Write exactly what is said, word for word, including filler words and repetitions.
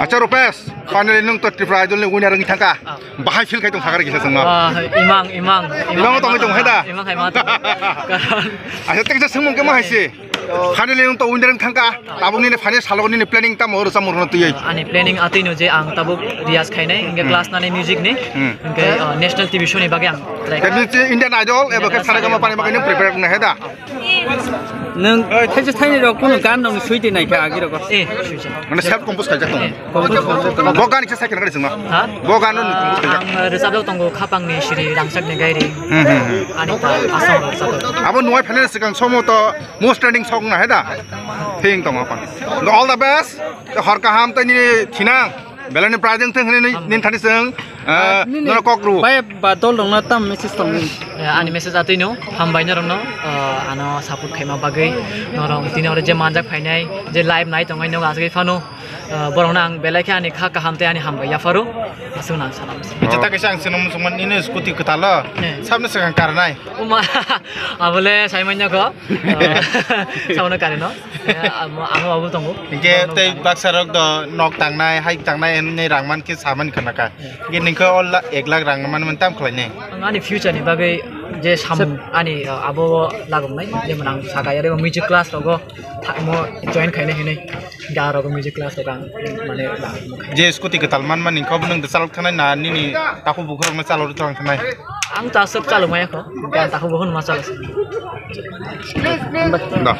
Acha Rupesh, finally nwng to Tripura Idol ni winner wngwi thangkha. Ah. Bahai feel khai tong sakha kisa songno. Ah, imang, imang, imang. Imang tongwi tong hai da? Imang hai ma tong. Karon Acha, teksa songmung khe ma hai se. Finally nwng to winner wngwi thangkha. Tabuk nini final salo nini planning tamo oro chamung rwna twiwi. Ani planning atwi no je ang tabuk riyaz khainai, hingke Hmm. class nani music ni, Hmm. hingke, uh, national T V show ni bagwi ang try That means Indian Idol, eba khe Saregama pani bagwi nwng prepare wngna hai da? Nwng thaisa thaini rok kuno gan rok sui twi naikha agi rok. Eh, sui se. Mane self compose khaijak tong. Eh, compose khaijak tong. Bo gan kisa second kari sima. Ha? Bo gan no compose khaijak. Ang, eh, rwchapjak tongo Khapang ni Sri Rangchak ni Gairi. Hmm, hmm, hmm. Ani ta asong rwchapjak. Abo nuai final sikang somo to most trending song na hai da. Thing tong apa. All the best. Hor kaham tei nini thinang. Belai ni prize wngthung hinwi nini thani chwng, eh, nini noro kok rw. Bai ba dol rokno tam message tong nini? Eh, ani message atwi no, hambai norokno, eh, ano support khaima bagwi, norok tini oro je manjak phainai, je live nai tongnai nogo aswk phano, eh, borokno ang belai khe ani kha kaham tei ani hambai yapharo, aswk nang sana. Acha, ta kaisa ang chwngno muchungmani nini scooty kwtalo, Eh. sabno swkang karnai. Uma, abole sai manya ko. Sabono kare no. Amo, amo abo tongo. Hingke tei baksa rok do nok tangnai, hai tangnai, hwnwi rang man khe samani khana ka. Hingke ningkhe o la-, ek lakh rang man, man tam khlai nai. Ang ani future ni bagwi je samung ani, uh, abo lagongnai, jemon ang saka yare music class rogo tha-, mo join khainai hinwi. Da rogo music class rogo ang mane Je scooty kwtal man mani kho, nwng da chalok thanai na nini takhuk bukhuk rokno chalok rw thanai? Ang ta aswk chalok maya kho, hingke ang takhuk bukhuk no ma chalok. Da.